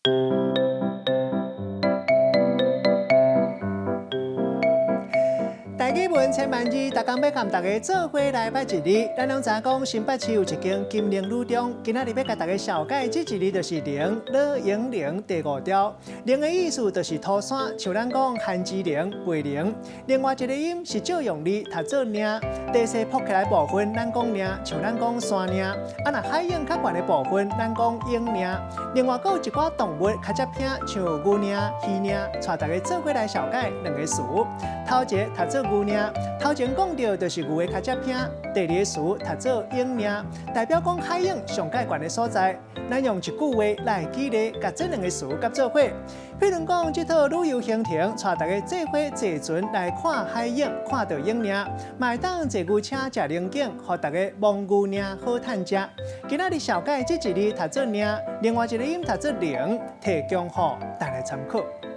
台語文千萬字，逐工欲共大家做伙來捌一字。咱攏知影講，新北市有一間金陵女中，今仔日欲共大家紹介這一字就是陵，呂永陵第五調。陵的意思就是塗山，像咱講番薯陵、背陵。另外一个音是借用字讀做嶺，地勢薄起來部分，咱講嶺，像咱講山嶺。啊，若海湧較懸的部分，咱講湧嶺。另外，閣有一寡動物跤跡坪，像牛嶺、魚嶺，帶大家做伙來紹介兩个詞。頭一个讀做牛嶺，頭前講著就是牛的跤跡坪；第二个詞讀做湧嶺，代表講海湧上蓋懸的所在。咱用一句話來舉例，共這兩个詞結做伙。譬如講，這套旅遊行程，帶大家做伙坐船來看海湧，看著湧嶺，嘛會當坐牛車食龍井，予大家摸牛嶺好趁食。今仔日紹介這一字讀做嶺，另外一个音讀做陵，提供予大家參考。